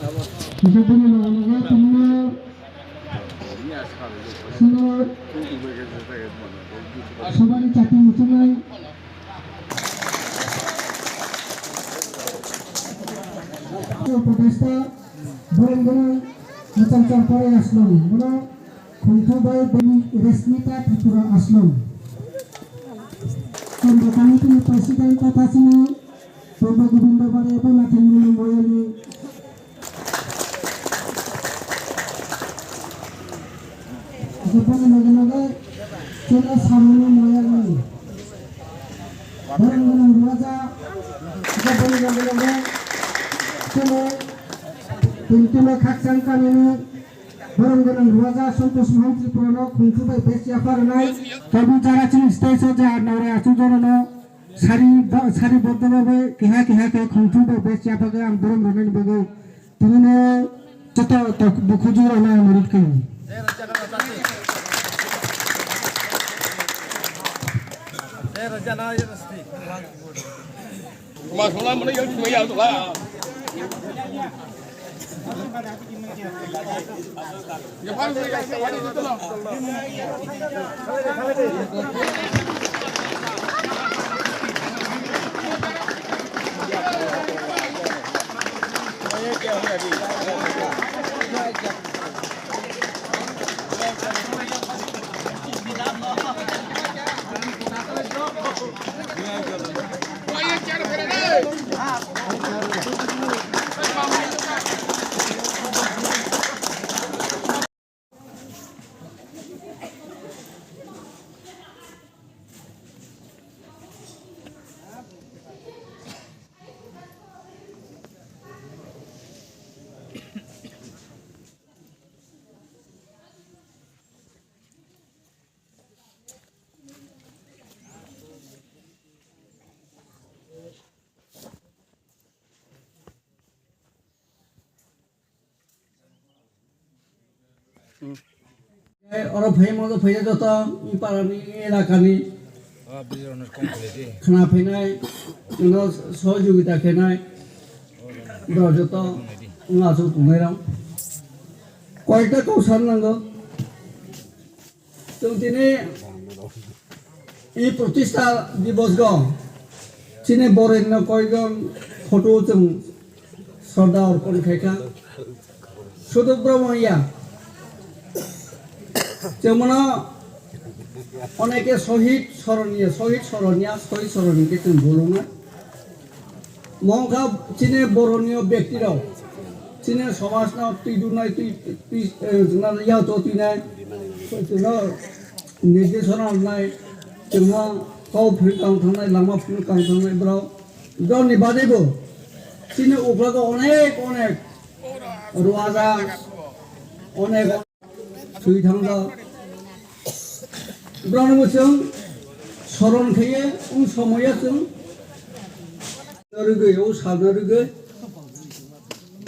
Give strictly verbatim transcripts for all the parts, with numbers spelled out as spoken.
Hingke bini loge loge tumino sino sobani chati muchungnai upodesta borong borong muchang chang pore aslong bono Khungthu bai Bini Resmita Tripura Aslong. Kendra Committee ni President totha chini Purba Gobindo Bari abo Nathani Moyali. Jepang loge loge chini Saruni Moyali. Borong borong ruaja. Jepang loge loge chini Tintino Khakchang Kamini. Borong gwnang Raja Santosh Mohan Tripura no khungthu bai best yapha rwnai. Tabuk jara chini stage o je ar nore achu jora no sari ba-, sari bodolo bai keha keha khe khungthu bai best yapha khe ang borong rwnani bagwi tini no joto tok bukhuju rwnai ang murid khe. Oro phai mano phai joto i parani, i elakani khna phainai, no sohojogita khainai, borok joto wng aswk tongnai rok. Koyekta kok san nango. Chwng tini i protistha dibos go chini borokno koijon photo chwng sroddha orpon khaikha. Sudu Brahmaniya chwng mano oneke sohid soroniya, sohid soroniya, sohid soroniya khe chwng bolongnai. Mongkha chini boroni o bekti rok, chini somaj no twi dunai, twi, twi, eh, na, yao to twi nai, chwngno nirdesh rok nai, chwngno kok phuri kang thangnai, lama phuri kang thangnai borok. Borok ni bade bo chini ukla go onek, onek ruaja, onek. Thwi thangjak. Borokno chwng soron khaiye, wng somoya chwng rwgwi, o salna rwgwi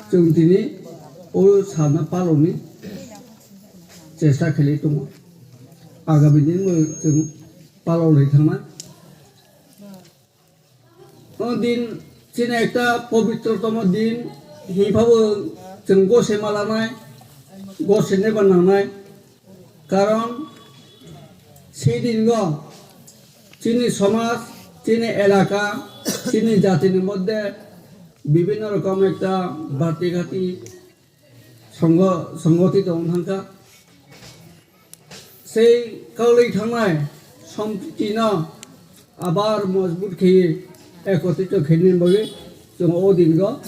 chwng tini o salna palokni chesta khailai tongo. Agami din bo chwng palok lai thangna. O din chini ekta pobitrotomo din, hinphabo chwng gose ma lanai, gose neba nangnai. Karon sei din go chini somaj, chini elaka, chini jatini moddhe bibhinno rokom ekta bati gati songgo-, songgotito wng thangkha. Sei kaulwi thangnai sompriti no abar mojbut khaiwi ekotrito khainani bagwi chwng o din go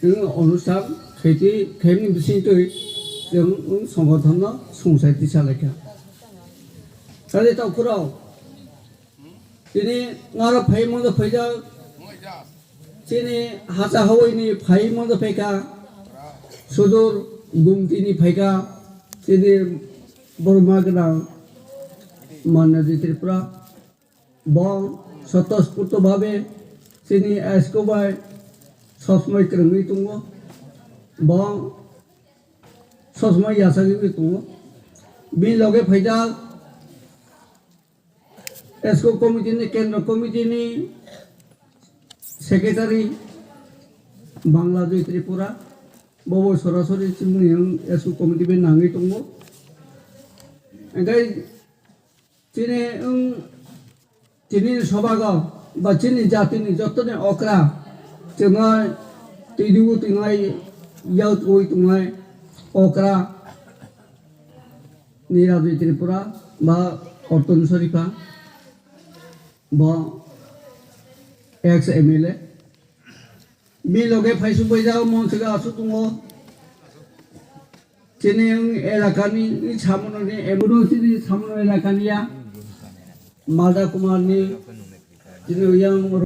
chwng onusthan khaitwi khaimani bisingtwi chwng wng songothon no sungsai tisa laikha. Tei tongkhorok Tini ngaro phai mano phaijak. Chini hacha hawini phai mano phaikha. Sudur Gumtini phaikha. Chini Borma gwnang Manyaji Tripura. Bong sotosputo bhabe chini esko bai sosmai kwrwngwi tongo. Bong sosmai yachagwi tongo. Bini loge phaijak. Esko committee ni, Kendra committee ni secretary, Bangladesh, Tripura, bobo sorasori chini wng S O committee bai nangwi tongo. Hingke chini wng chini sobago ba chini jatini jotoni okra chwngno twidigo twinai yautwi tongnai okra ni Rajoy Tripura ba Orton Soripa bo ex M L A. Bini loge phaisuk bai jao, mon sega asuk tongo. Chini wng elakani, i samono ni, ebono chini samono elakani ya. Malda Kumar ni, chini yang